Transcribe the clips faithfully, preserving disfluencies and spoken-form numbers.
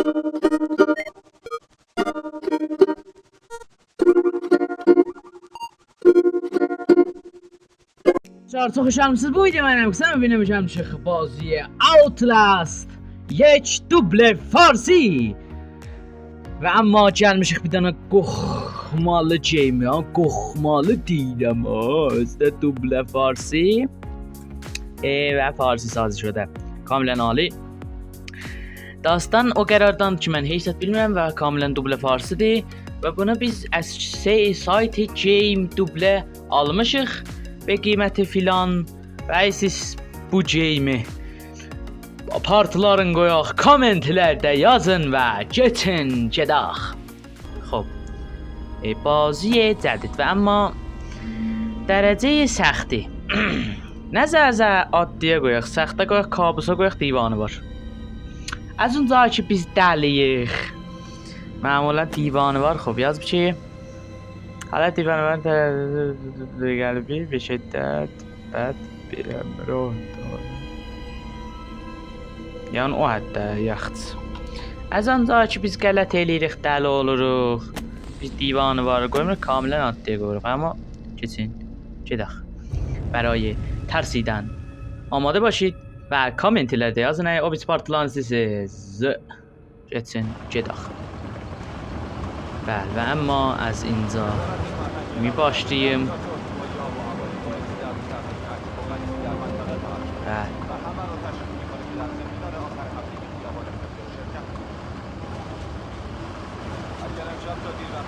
دوستلار، چوخ خوش گلمیسینیز. بو ویدیو منیم قیسا، بو گون گلمیشیک بازی Outlast یک دوبله فارسی. و اما گلمیشیک بیر دنه قورخمالی گیمه، ها، قورخمالی دئییرم، ها، اؤزو ده دوبله فارسی. ائ، و فارسی سازی شده. کاملاً عالی. داستان او قراردان کی، من هئچ زاد بیلمیرم و کاملاً دوبله فارسی‌دیر. و بونو بیز از سه-، سایت گیم دوبله آلمیشیق و قیمتی فلان. و سیز بو گیمی پارتلارین قویاق، کامنت‌لرده یازین و کئچین گئدک. خوب. ائ، بازی جدید و اما درجه‌ی سختی. نظرده آددی‌یا قویاق، سخته قویاق، کابوسا قویاق، دیوانه‌وار. از اونجا کی بیز دلی‌ییک. معمولاً دیوانه‌وار، خوب، یاز بیر شئی. حالا دیوانه‌وار ده قلبی به شدت بد بیلمیرم. یعنی او حدده، یاخشی. از اونجا کی بیز غلط ائله‌ییریک، دلی اولوروق. بیز دیوانه‌واری قویموروق، کاملاً آددی‌یا قویوروق. اما کئچین، گئدک. برای ترسیدن آماده باشید و کامنت‌لرده یازین، اگر او بیریسی پارتلارین سیزی. کئچین، گئدک. بلی، و اما از اینجا می باشلاییم. بلی.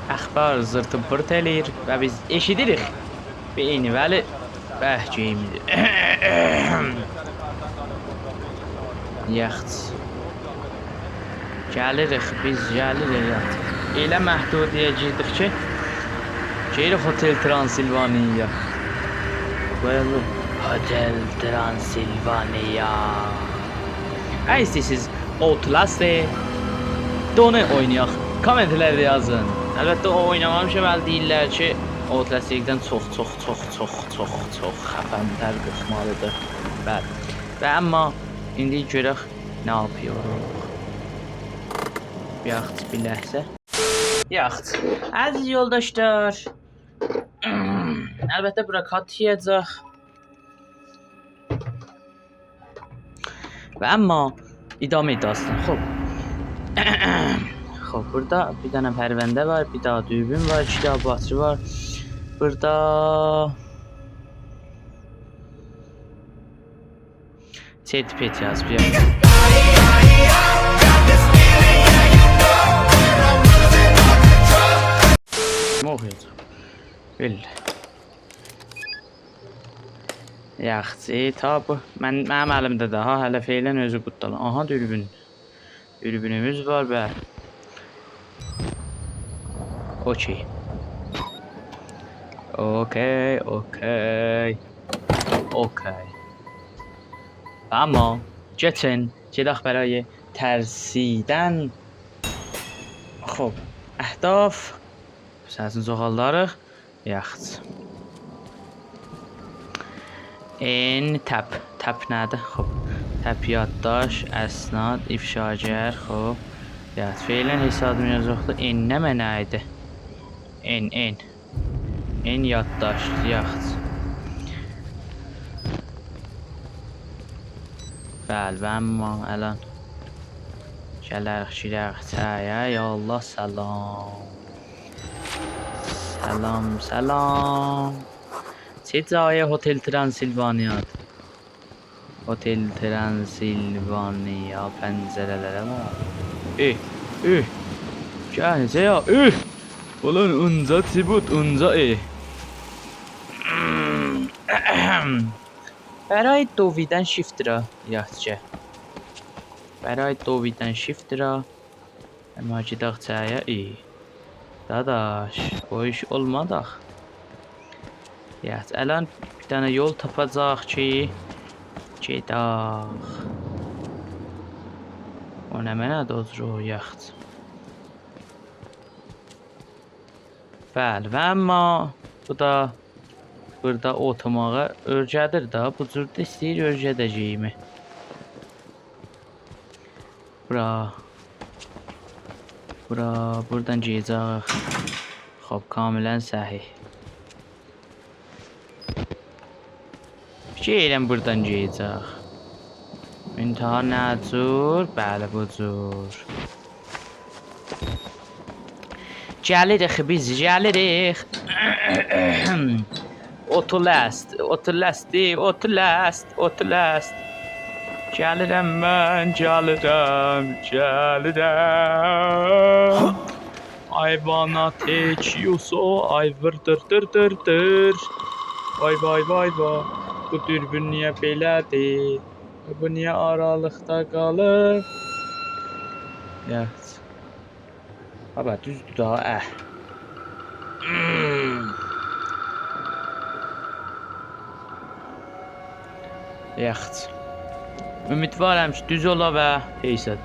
اخبار زیرتی‌پیرت ائله‌ییر و بیز ائشیدیریک. بئینی، بلی. به، گیمدیر. یاخشی. گلیریک، بیز گلیریک، یاخشی. ائله محدوده‌یه گیردیک کی، گئدیریک هتل ترانسیلوانیا. قویالیم هتل ترانسیلوانیا. اگر ایسته‌ییرسینیز Outlast دونو اوینایاق، کامنت‌لرده یازین. البته، او اوینامامیشام، ولی دئییرلر کی، Outlast ایکدن چوخ، چوخ، چوخ، چوخ، چوخ، چوخ خفن‌تر، قورخمالی‌دیر. بلی. و اما ایندی گؤرک نه یاپیروق. یاخشی، بیر لحظه. یاخشی. عزیز یولداشلار. البته، بورا کات یییه‌جک. و اما ادامه‌ی داستان. خوب. خوب، بورادا بیر دنه پرونده وار، بیر دانا دوربین وار، ایکی دانا باطری وار. بورادا چت پت یازیب، یوخ. نه اوخویاجاغام؟ بیلدی. یاخشی، تا بو. من، منیم الیمده ده، ها، هله فعلاً اؤزو قوتدالان. آها، دوربین. دوربینیمیز وار، بلی. اوکی. اوکی، اوکی. اوکی. اما، کئچین، گئدک برای ترسیدن. خوب، اهداف. سسینی چوخالداریق. یاخشی. ان، تب. تب نه‌دیر؟ خوب. تب یادداشت، اسناد، افشاگر، خوب. یاد، فعلاً حسابیم یوخدور. ان نمنه ایدی؟ ان، ان. ان یادداشت، یاخشی. بلی، و اما الان گلریک، گیرریک ایچری‌یه. یا الله، سلام. سلام، سلام. چه جای هتل ترانسیلوانیادیر؟ هتل ترانسیلوانیا، پنجره‌لره باخ. ائه، ائه. گل، نئجه یا؟ ائه. اولان، اونجا چی بو، اونجا، ائه. برای دویدن شیفت را یاد، گل. برای دویدن شیفت را اما گئدک چایه، ای. داداش، او ایش اولمادی آخی. یات، الان بیر دنه یول تاپاجاق کی، گئدک. او نمنه‌دیر او جور او یاخت؟ بلی، و اما بو دا بورادا اوتورماغی اؤیره‌دیر ده. بو جور ده ایسته‌ییر اؤیره‌ده گیمی. بورا. بورا، بورادان گیره‌جه‌ییک. خوب، کاملاً صحیح. فیکیر ائدیرم بورادان گیره‌جه‌ییک. منتها نه جور؟ بلی، بو جور. گلیریک، بیز گلیریک. Outlast، Outlast، Outlast، Outlast. گلیرم من، گلیرم، گلیرم. I wanna take you so، آی ویر دیر دیر دیر دیر. وای، وای، وای، وای. بو دوربین نییه بئله‌دیر؟ بو نییه آرالیقدا قالیر؟ یاخشی. بابا، دوزدور دا، اه. یاخشی. امیدوارم کی، دوز اولا و پیسد.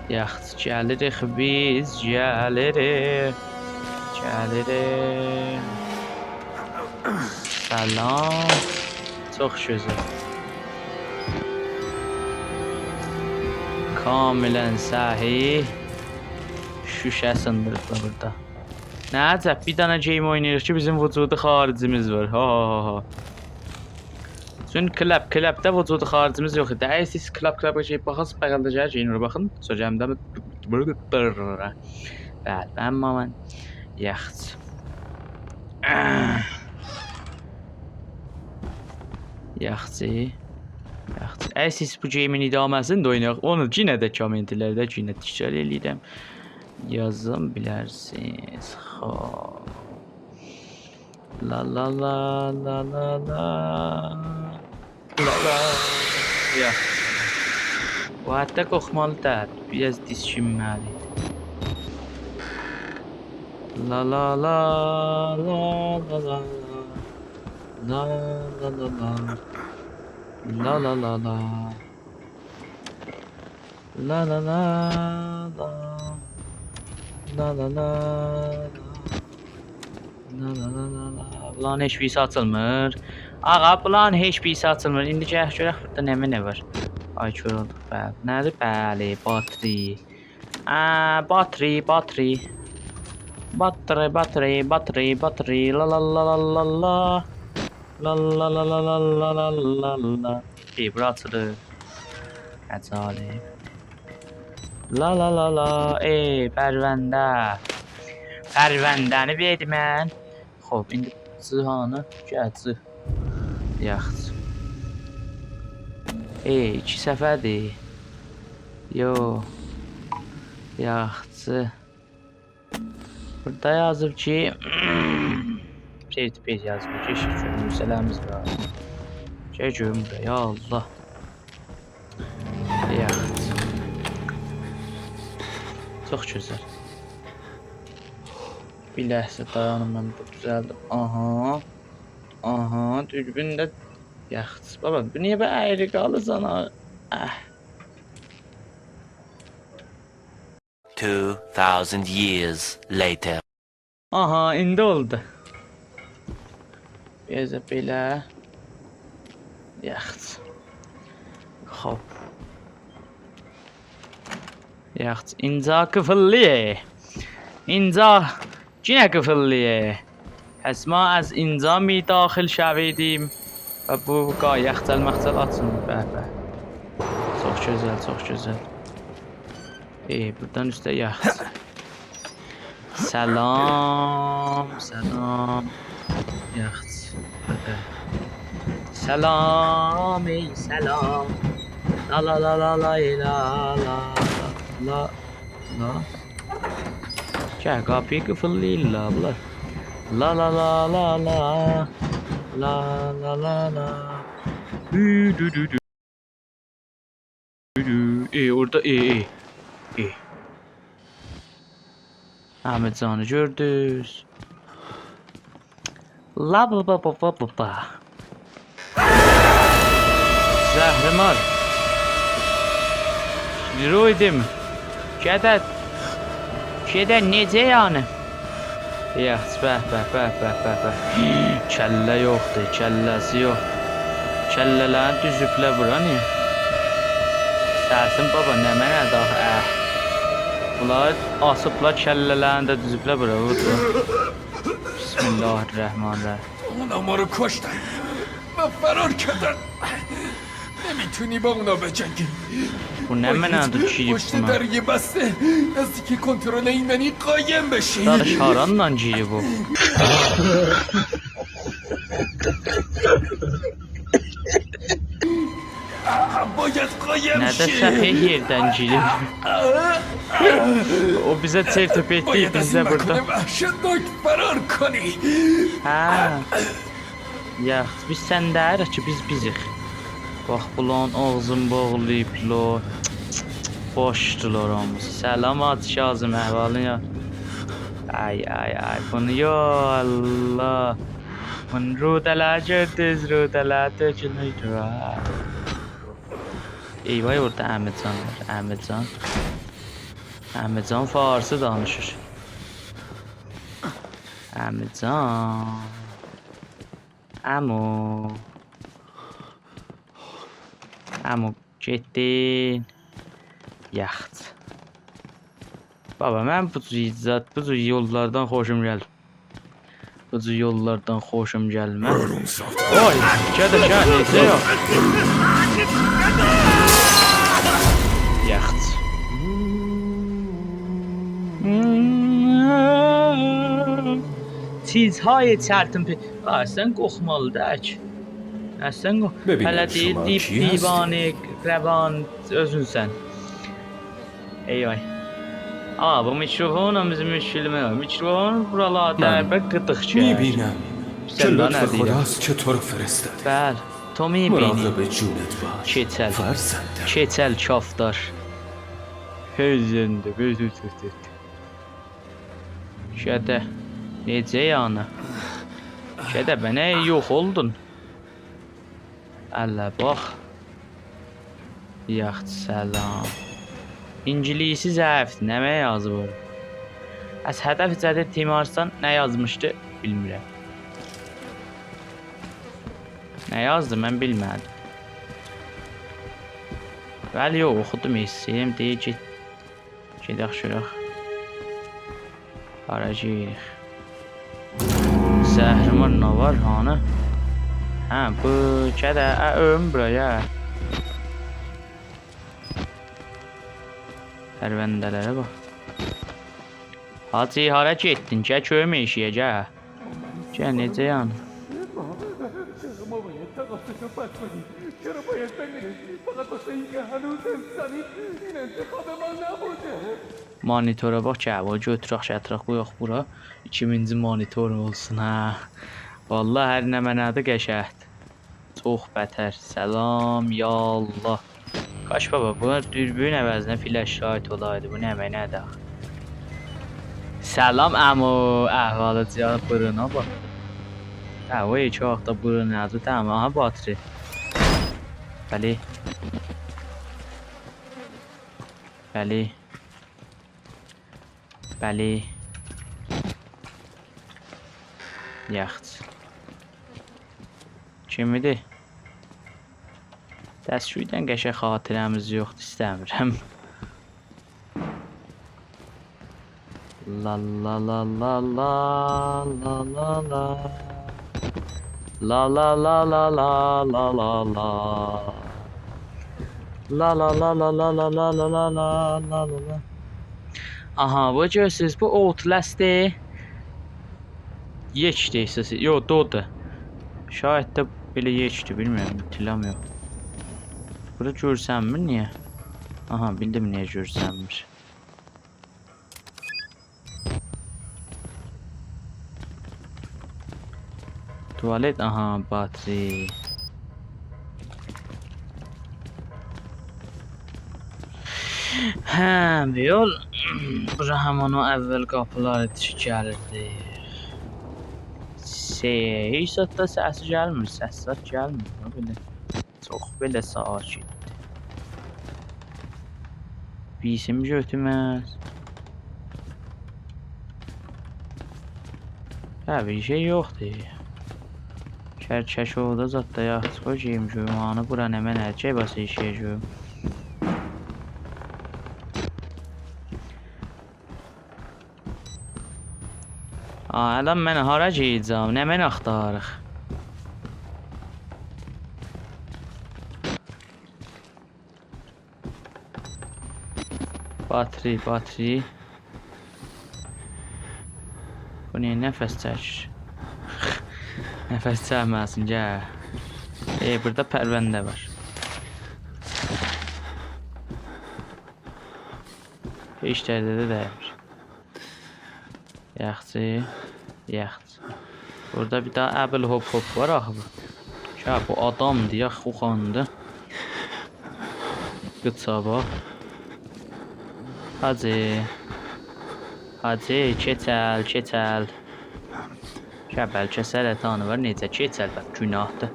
یاخشی، گلیریک بیز، گلیریک. گلیریک. سلام. چوخ گؤزل. کاملاً صحیح. شوشه سیندیریبلار بورادا. نه عجب، بیر دنه گیم اویناییریق کی، بیزیم وجود خارجیمیز وار. ها، ها، ها، ها. چون کلب، کلبده وجود خارجیمیز یوخ ایدی. اگر سیز کلب، کلبه گئدیب باخاسینیز، بغلده گلیر، گئدین اورا باخین. سونرا گلمده بلی، اما من یاخشی. یاخشی. یاخشی. اگر سیز بو گیمین ادامه‌سینی ده اوینایاق، اونو یئنه ده کامنت‌لرده یئنه تکرار ائله‌ییرم. یازا بیلرسینیز. خوب. لا، لا، لا، لا، لا، لا. لا، لا. یاخشی. بو حتی قورخمالی دئییل. بیر آز دیسکینمه‌لی. لا، لا، لا، لا، لا، لا. لا، لا، لا، لا. لا، لا، لا، لا. لا، لا، لا، لا. لا، لا، لا، لا. لا، لا، لا، لا، لا. بولارین هئچ بیریسی آچیلمیر. آغا، بولارین هئچ بیریسی آچیلمیر. ایندی گلک گؤرک بورادا نمنه وار. آی، کور اولدوق. بلی. نه‌دیر؟ بلی، باتری. آ، باتری، باتری. باتری، باتری، باتری، باتری. لا، لا، لا، لا، لا، لا. لا، لا، لا، لا. ای، بورا آچیلیر. عجایب. لا، لا، لا، لا. ای، پرونده. پرونده‌نی وئردی من. خوب، ایندی جیهانی گلجک. یاخشی. ای، ایکی صفحه‌دیر. یو. یاخشی. بورادا یازیب کی، پیج، پیج یازیب کی، شکر، مسئله‌میز وار. گل گؤروم بورادا، یا الله. یاخشی. چوخ گؤزل. بیر لحظه دایانین، من بونو دوزلدیم. آها. آها، دوربین ده یاخشی. بابا، بو نییه بئله اَیری قالیرسان ها؟ اه. Two thousand years later. آها، ایندی اولدو. بیر آز دا بئله. یاخشی. خوب. یاخشی، اینجا قیفیللی. اینجا یئنه قیفیللی. پس ما از اینجا می داخل شویدیم؟ و بو قا-، یخچال مخچال آچیلمیر، به، به. چوخ گؤزل، چوخ گؤزل. ای، بورادان اوسته یاخ. سلام، سلام. یاخ. به، به. سلام، ای سلام. لا، لا، لا، لا، لا، لا، لا، لا. لا. گل، قاپی‌یی قیفیللاییرلار بونلار. لا، لا، لا، لا، لا. لا، لا، لا، لا. دو، دو، دو، دو. دو، دو. ای، اورادا، ای، ای. ای. احمدجانی گؤردوز. لا با با با با با با. زهرمار. رویدیم. گده. گده نئجه یعنی؟ یاخ، به، به، به. کلّه یوخدور، کلّه‌سی یوخ. کلّه‌لرینی دوزوبلر بورا، نییه؟ سرسین بابا، نمنه‌دیر آخی، اه. لا، آسیبلار، کله‌لرینی ده دوزوبلر بورا، وور، وور. بسم الله الرحمن الرحیم. اونا مارو کوشتون و فرار کردن. نمی‌تونی با اونا بجنگی. بو نمنه‌دیر کی، پشت بونا؟ دریا بسته، نزدیک کنترل ایمنی قایم بشی. داداش، هاراندان گیریب بو؟ باید قایم نه ده شی. سفیه یئردن گیریب. او بیزه چرت و پرت دئییب، باید از بیز ده این بوردا. مکان وحشتناک فرار کنی. هه. یاخشی، بیز سن دئییریک کی، بیز بیزیک. باخ، بولارین آغزینی باغلاییبلار. بوشدولار هامیسی. سلام، حاج کاظم، احوالین یا؟ آی، آی، آی، بونو، یا الله. بونو روده‌لر گؤردونوز، روده‌لر تؤکولموشدو، ها. ای وای، اوردا عمی‌جان وار، عمی‌جان. عمی‌جان فارسی دانیشیر. عمی‌جان. عمو. عمو، گئتدین. یاخشی. بابا، من بو جور زاد، بو جور یوللاردان خوشوم گلمیر. بو جور یوللاردان خوشوم گلمز. اوی، گده، گده، نئجه یوخ؟ یاخشی. چیزهای چرتین پی-، آ، سن قورخمالی دئییل کی. هه، سن قو-، ببینم هله دئییر، شما دیو-، کی هستید؟ دیوانه، روان، اؤزونسن. ای وای. آ، بو میکروفونلا بیزیم مشکلیمیز وار. میکروفون بورالاردا من هر بیر قیدیق کی. می‌بینم سن که ده نه لطف دئییرم؟ خداست که تو رو فرستاده. بلی، تو می‌بینی. مراقب جونت باش، کئچل. فرزندم. کئچل کافتار. هی زنده، بو، بو، بو، بو. گده. نئجه یعنی؟ گده، به نه یوخ اولدون؟ الله، باخ. یاخشی، سلام. اینگیلیسی ضعیفدیر، نمنه یازیب اوردا؟ از هدف جدید تیمارستان نه یازمیشدی؟ بیلمیرم. نه یازدی، من بیلمه‌دیم. ولی یوخ، اوخودوم، ایسته‌ییرم، دئییر کی، گئدک شورا. هارا گیریک؟ زهرمار نه وار، هانی؟ هه، بو گده، ا، اؤلوم بورا، یا. پرونده‌لره باخ. حاجی، هارا گئتدین؟ گل کؤمک ائشییه، گل. گل، نئجه یعنی؟ چرا ما باید تقاصشو پس بدیم؟ چرا باید بمیره؟ فقط واسه اینکه هنوز انسانی، این انتخاب ما نبوده. مانیتورا باخ کی، بونو گؤتورک، گتیرک، قویاق بورا. ایکیمینجی مانیتور اولسون، هه. والله هر نمنه‌دیر، قشنگدیر. چوخ بتر. سلام، یا الله. کاش بابا، بو دوربین عوضینه فلش‌لایت اولایدی. بو نمنه‌دیر آخی؟ سلام عمو، احوالت یا، بورونا باخ. هه، او ایکی آخدا بورونادی، تمام. آها، باتری. بلی. بلی. بلی. یاخشی. کیمیدیر؟ دستشوییدن قشنگ خاطره‌میز یوخدور، ایسته‌میرم. لا لا لا لا لا، لا لا لا. لا لا لا لا لا، لا لا لا. لا لا لا لا. آها، بو گؤرورسوز، بو Outlast-دیر. یکدیر، سس-، یوخ، دودور. شاید ده بئله یکدیر، بیلمیرم، اطلاعیم یوخ. بورا گؤرسنمیر، نییه؟ آها، بیلدیم نییه گؤرسنمیر. توالت، آها، باتری. هه، یول. بورا همین او اول قاپیلار ایدی کی گلیردی. شئی، هئچ زاد دا سسی گلمیر، سس زاد گلمیر، نه بیلیم. چوخ بئله ساکتدیر. بیسیم گؤتورمز. هه، بیر شئی یوخدور. کرکش اورادا زاد دا یاخشی. قوی گئدیم گؤروم، هانی بورا نمنه، گل باسا ایشییه گؤروم. آ، آدام، من هارا گئده‌جم؟ نمنه آختاریریق؟ باتری، باتری. بو نییه نفس چکیر؟ نفس چکمه‌سین، گل. ائ، بورادا پرونده وار. هئچ درده ده دیمیر. یاخشی، یاخشی. بورادا بیر دانا ابل هوپ هوپ وار آخی بو. یا بو آدامدیر، یا خوخاندیر. قیچا باخ. حاجی. حاجی، کئچل، کئچل. یا بلکه سرطانی وار، نئجه کئچل، بلکه گوناهدیر.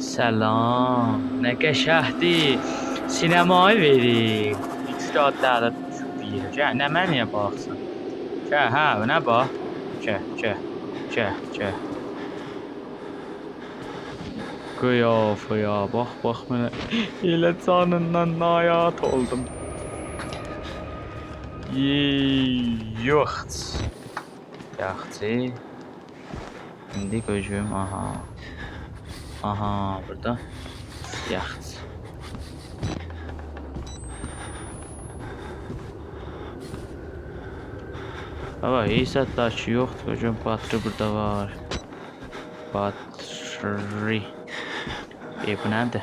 سلام، نه قشنگدیر. سینمایی وئریر. ایکی ساعات ده‌ده دوشوب بیر یئره. گل، نمنه‌یه باخیسان؟ گل، هه، نه باخ؟ گل، گل، گل، گل. قیافه‌یه باخ، باخ منه. ائله جانیندان ناراحت اولدوم. یی-، یوخ. یاخشی. ایندی گؤزوم، آها. آها، بورادا. یاخشی. بابا، هئچ زاد دا کی یوخدور. گؤزوم، باتری بورادا وار. باتری. ائ، بو نه‌دیر؟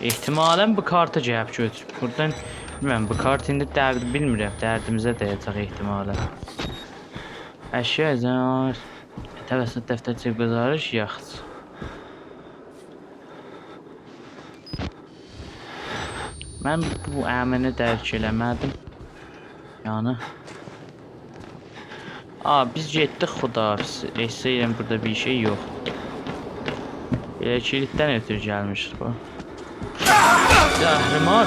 احتمالاً بو کارتی گلیب گؤتوروب. بورادان، بیلمیرم، بو کارت ایندی درد، بیلمیرم، دردیمیزه دیه‌جک احتمالاً. اشیا، زنار. توسط دفترچه گزارش، یاخشی. من بو عمینی درک ائله‌مه‌دیم. یعنی، آ، بیز گئتدیک، خداحافظ. ائشیدیرم، بورادا بیر شئی یوخدور. ائله کیلیددن اؤترو گلمیشیک بو. زهرمار.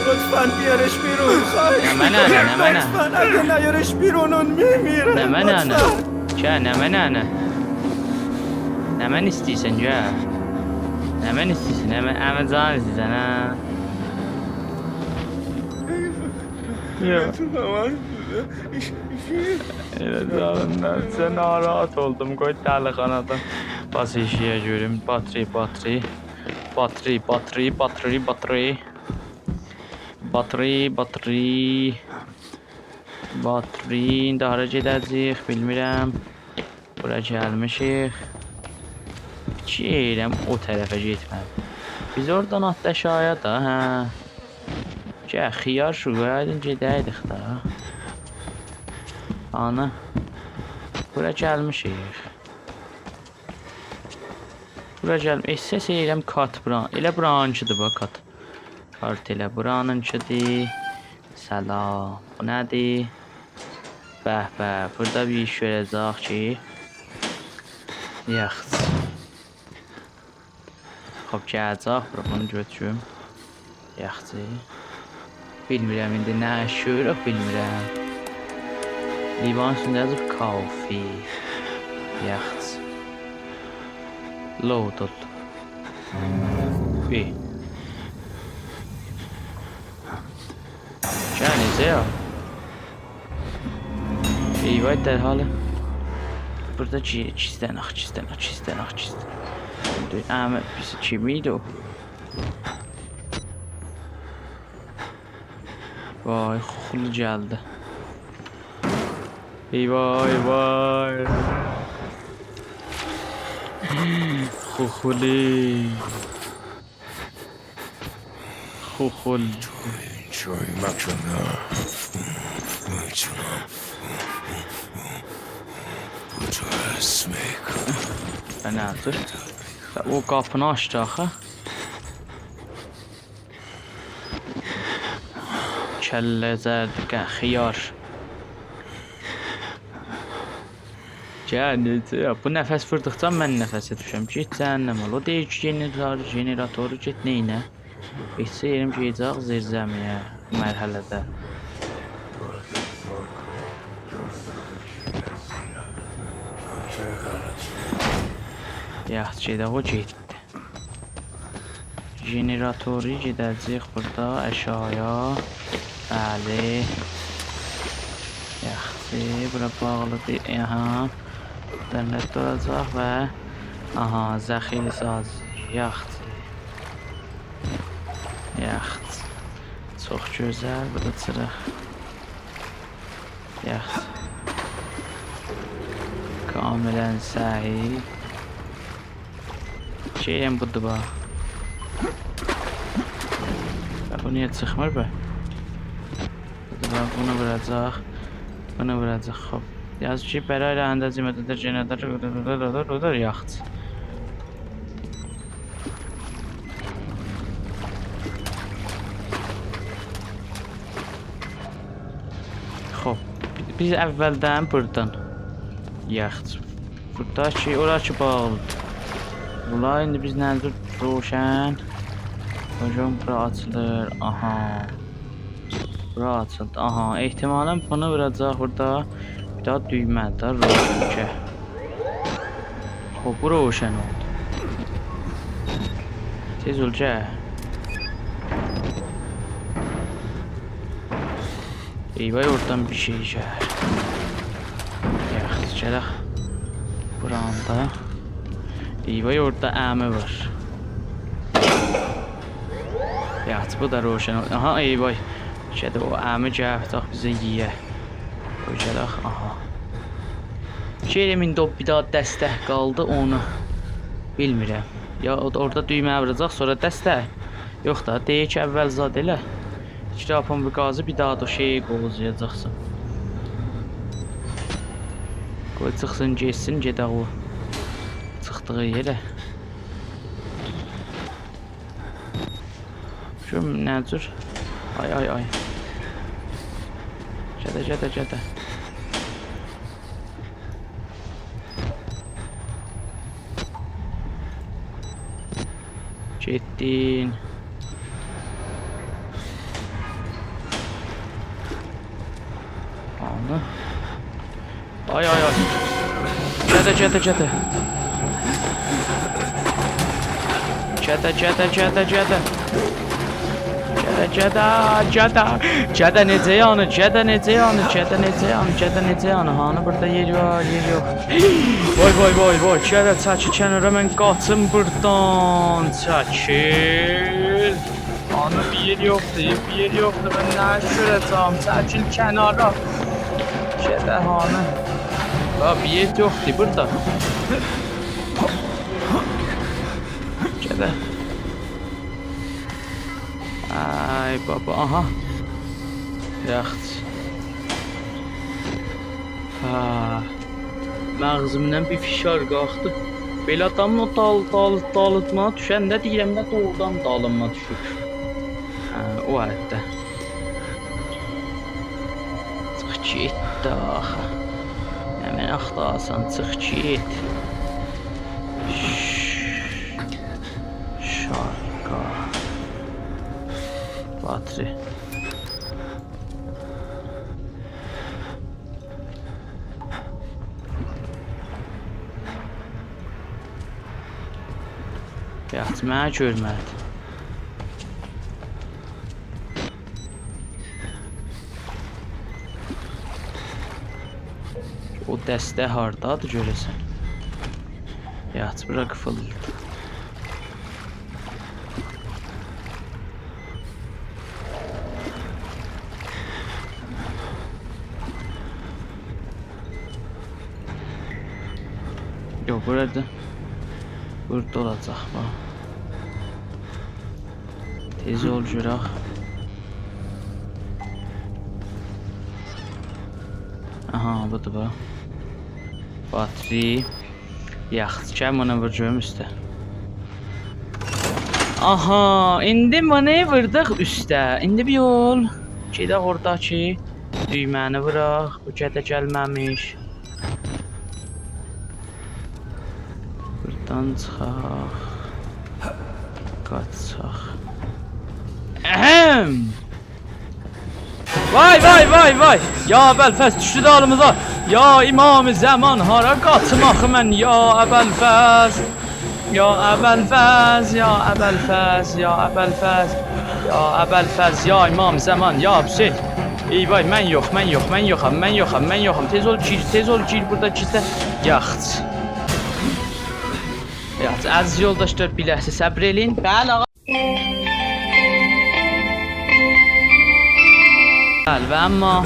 لطفاً بیارش بیرون، خواهش نمنه، می‌کنم. نمنه. لطفاً، اگه نیارش بیرون، اون می‌میره. نمنه، لطفاً. گل، نمنه. نمنه ایسته‌ییرسن، گل. نمنه ایسته‌ییرسن، نمنه، عمی جان ایسته‌ییرسن، هه؟ یوخ. ائله جانیندان سن ناراحت اولدوم. قوی دلی‌خانادان باس ائشییه گؤروم. باتری، باتری. باتری، باتری، باتری، باتری. باتری، باتری. باتری، ایندی هارا گئده‌جه‌ییک، بیلمیرم. بورا گلمیشیک. فیکیر ائدیرم او طرفه گئتمه‌لی. بیز اورادان آتدی آشاغییا دا، هه. گل، خیار شو، قویایدین گئده‌یدیک دا. آنا. بورا گلمیشیک. بورا گل، احساس ائدیرم کارت بوران. ائله بورانینکیدیر، باخ، کارت. کارت ائله بورانینکیدیر. سلام. بو نه‌دیر؟ به به، بورادا بیر ایش گؤره‌جک کی. یاخشی. خوب، گله‌جک بورا، بونو گؤتوروم. یاخشی. بیلمیرم ایندی نه ایش گؤروروک، بیلمیرم. لیوان اوستونده یازیب کافی. یاخشی. Loaded. بیر. گل، نئجه یا؟ ای وای، در حالی. بورادا کی، گیزلنک، گیزلنک، گیزلنک، گیزلنک. احمد، پیس کیم ایدی او؟ وای، خوخولو گلدی. ای وای، وای. خوخولی. خوخول. چوی مکن. بو جور اسمک. نه، نه، دور. او قاپینی آچدی آخی. کله زرد، ق-، خیار. گل، نئجه یا؟ بو نفس ووردوقجا من نفسه دوشورم. گئت جهنم اول. او دئییر کی، ژنراتور، ژنراتورو گئت نئینه؟ ایسته‌ییرم گئدک زیرزمی‌یه، مرحله‌ده. یاخشی، گئدک، او گئتدی. ژنراتورو گئده‌جه‌ییک بورادا آشاغییا. بلی. یاخشی. ائ، بورا باغلیدیر. آها. دنده دوراجاق و آها، ذخیره‌سازی، یاخشی. یاخشی. چوخ گؤزل، بو دا چیراق. یاخشی. کاملاً صحیح. شئییم بودور، باخ. به، بو نییه چیخمیر، به؟ بودور، باخ، بونو ووراجاق. بونو ووراجاق، خوب. یاز کی، برای رانندگی مدد جنراتور، یاخشی. خوب، بیز اولدن بوردان. یاخشی. بوردا کی، اورا کی باغلیدیر. بولار ایندی بیز نه جور روشن؟ هوجوم، بورا آچیلیر. آها. بورا آچیلدی. آها، احتمالاً بونو ووراجاق بوردا. بیر دانا دویمه ده روشن کی. خوب، بو روشن اولدو. تئز اول، گل. ای وای، اورادان بیر شئی گلیر. یاخشی، گلک. بورانی دا. ای وای، اورادا عمی وار. یاخشی، بو دا روشن اول-، آها، ای وای. شئیده او عمی گلیب، باخ، بیزی یئیه. قوی گلک، آها. شئیده مین دوب بیر دانا دستک قالدی، اونو بیلمیرم. یا او-، اورادا دویمه‌یه ووراجاق، سونرا دستک. یوخ دا، دئییر کی، اول زاد ائله. ایکی دانا پمپ گازی، بیر دانا دا شئی قووزایاجاقسان. قوی چیخسین، گئتسین، گئدک او چیخدیغی یئره. گؤروم نه جور. آی، آی، آی. گده، گده، گده. گئتدین. آنی. آی، آی، آی. گده، گده، گده. گده، گده، گده، گده. گده، گده، گده. گده نئجه یانی، گده نئجه یانی، گده نئجه یانی، گده نئجه یانی. هانی بوردا یئر وار، یئر یوخ. وای، وای، وای، وای. گده چکیل کنارا، من قاچیم بوردان. چکیل. آنی بیر یئر یوخدور، بیر یئر یوخدور. من نه ایش گؤره‌جم؟ چکیل کنارا. گده هانی. ها، بیر یئر یوخدور بوردا. گده. آی بابا، آها. یاخشی. ها. مغزیمدن بیر فشار قالخدی. بئله آدامین او دال-، دال-، دالیما دوشنده دئییرم ده، دوغرودان دالیما دوشوب. هه، او حالدا. چیخ گئت ده آخی. نمنه آختاریرسان، چیخ گئت. شارقا. باتری. یاخشی، منی گؤرمه‌دی. او دستک هاردادیر گؤره‌سن؟ یاخشی، بورا قیفیللیدیر. یوخ، بورادا. بورادا اولاجاق، باخ. تئز اول، گؤرک. آها، بودور، باخ. باتری. یاخشی، گل بونو وور گؤروم اوسته. آها، ایندی بونو ووردوق اوسته. ایندی بیر یول گئدک اوراداکی دویمه‌نی ووراق. بو گده گلمه‌میش. بوردان چیخاق. قاچاق. اهم! وای، وای، وای، وای! یا ابوالفضل، دوشدو دالیمیزا! یا امام زمان، هارا قاچیم آخی من؟ یا ابوالفضل! یا ابوالفضل، یا ابوالفضل، یا ابوالفضل! یا ابوالفضل، یا امام زمان، یا حسین! ای وای، من یوخ، من یوخ، من یوخام، من یوخام، من یوخام. تئز اول گیر، تئز اول گیر، بورادا گیرسه. یاخشی. یاخشی، عزیز یولداشلار، بیر لحظه صبر ائله‌یین. بلی، آغا. بلی، و اما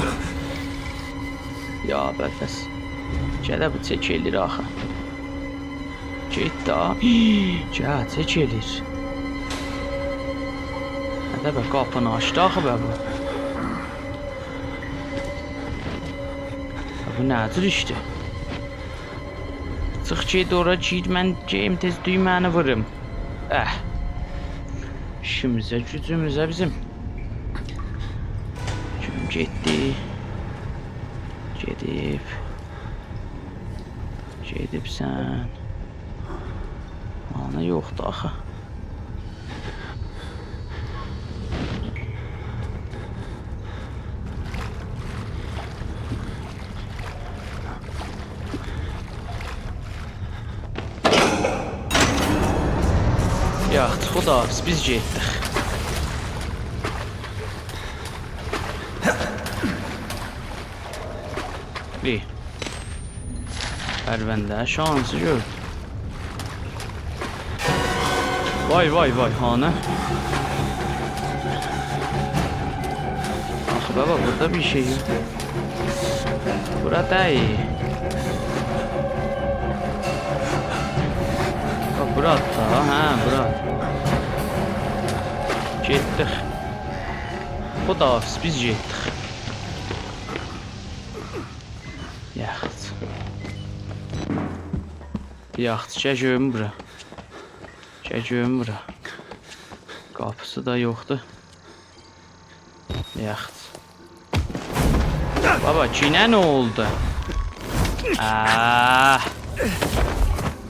یا ابوالفضل. گده بو چک ائله‌ییر آخی. گئت دا. گل، چک ائله‌ییر. هه ده به، قاپینی آچدی آخی به بو. به بو نه جور ایشدیر؟ چیخ گئت اورا، گیر، من گئدیم تئز دویمه‌نی ووروم. اه. ایشیمیزه، گوجوموزه بیزیم. کیم گئتدی؟ گئدیب. گئدیبسن. آنا یوخدور آخی. یاخشی، خداحافظ، بیز گئتدیک. ای. پرونده شانسی گؤر. وای، وای، وای، هانی؟ آخی بابا، بورادا بیر شئی یوخ. بورا دئییل. باخ، بورا دا، هه، بورا. گئتدیک. خداحافظ، بیز گئتدیک. یاخشی. یاخشی، گل گؤروم بورا. گل گؤروم بورا. قاپیسی دا یوخدور. یاخشی. بابا، گینه نه اولدو؟ آه.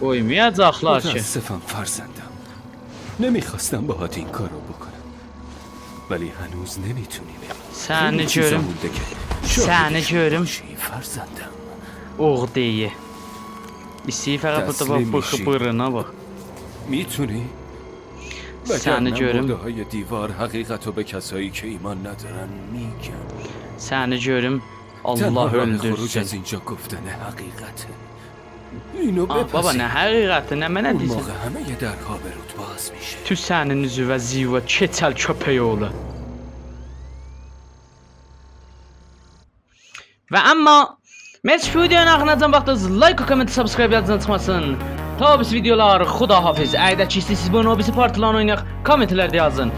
قویمایاجاقلار کی. متاسفم فرزندم. نمی‌خواستم باهات این کارو بکنم. ولی هنوز نمی‌تونی بری. سنی گؤروم. خیلی چیزا مونده که شاهدشون باشی، فرزندم. سنی گؤروم. عقده‌ای. ایسته‌ییر فقط بورادا باخ، بو خیبیرینا باخ. دست نمی‌شه. می‌تونی؟ سنی گؤروم. وگرنه مرده‌های دیوار حقیقت رو به کسایی که ایمان ندارن می‌گن. سنی گؤروم، الله اؤلدورسون. تنها راه خروج از اینجا گفتن حقیقته. اینو بپذیر. آه، بابا، نه حقیقتی، نه منه دئییرسن؟ اون موقع همهٔ درها به روت باز می‌شه. تو سنین اوزووه زیوا، کئچل کؤپک اوغلو. و اما، مرسی کی ویدیونو آخیره‌جن باخدینیز. لایک و کامنت، سابسکرایب یادینیزدان چیخماسین. تا او بیریسی ویدیولار، خداحافظ. اگر ده کی ایسته‌ییرسینیز بونون او بیریسی پارتلارینی اوینایاق، کامنتلرده یازین.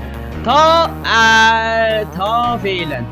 تا، اه، تا فعلاً.